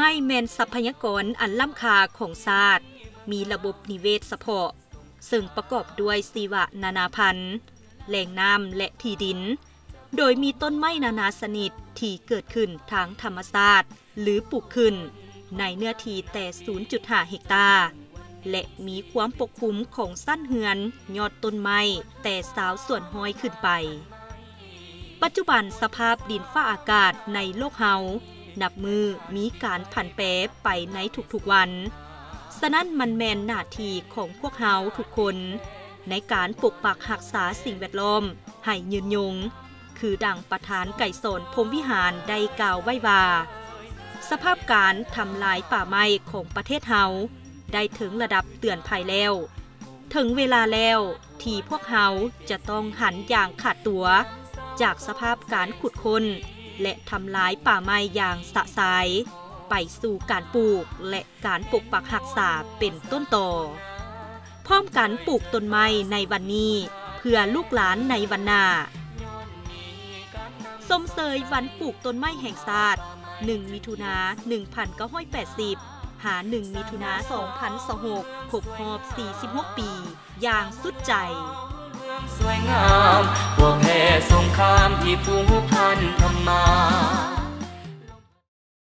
ໄມ້ແມ່ນຊັບພະຍາກອນອັນລ້ຳຄ່າຂອງຊາດ, ມີລະບົບນິເວດສະເພາະ, ເຊິ່ງປະກອບດ້ວຍຊີວະນານາພັນ, ແຫຼ່ງນ້ຳ ແລະ ທີ່ດິນ, ໂດຍມີຕົ້ນໄມ້ນານາຊະນິດທີ່ເກີດຂຶ້ນທາງທຳມະຊາດ ຫຼື ປູກຂຶ້ນໃນເນື້ອທີ່ແຕ່ສູນຈຸດຫ້າເຮັກຕາ ແລະ ມີຄວາມປົກຄຸມຂອງຊັ້ນເຮືອນຍອດຕົ້ນໄມ້ແຕ່ຊາວສ່ວນຮ້ອຍຂຶ້ນໄປ. ປັດຈຸບັນສະພາບດິນຟ້າອາກາດໃນໂລກເຮົານັບມື້ມີການຜັນແປໄປໃນທຸກໆວັນ. ສະນັ້ນມັນແມ່ນໜ້າທີ່ຂອງພວກເຮົາທຸກຄົນໃນການປົກປັກຮັກສາສິ່ງແວດລ້ອມໃຫ້ຍືນຍົງ, ຄືດັ່ງປະທານໄກສອນ ພົມວິຫານ ໄດ້ກ່າວໄວ້ວ່າ ສະພາບການທຳລາຍປ່າໄມ້ຂອງປະເທດເຮົາໄດ້ເຖິງລະດັບເຕືອນໄພແລ້ວ. ເຖິງເວລາແລ້ວທີ່ພວກເຮົາຈະຕ້ອງຫັນຢ່າງຂາດຕົວຈາກສະພາບການຂຸດຄົ້ນ ແລະ ທຳລາຍປ່າໄມ້ຢ່າງຊະຊາຍ ໄປສູ່ການປູກ ແລະ ການປົກປັກຮັກສາເປັນຕົ້ນຕໍ. ພ້ອມກັນປູກຕົ້ນໄມ້ໃນວັນນີ້ ເພື່ອລູກຫຼານໃນວັນໜ້າ. ຊົມເຊີຍວັນປູກຕົ້ນໄມ້ແຫ່ງຊາດ ໜຶ່ງ ມິຖຸນາ ໜຶ່ງພັນເກົ້າຮ້ອຍແປດສິບ ຫາ ໜຶ່ງ ມິຖຸນາ ສອງພັນຊາວຫົກ ຄົບຮອບ ສີ່ສິບຫົກປີ ຢ່າງສຸດໃຈ. ເມືອງສວຍງາມ ພວກແພ້ສົງຄາມທີ່ຜູກພັນທຳມາ.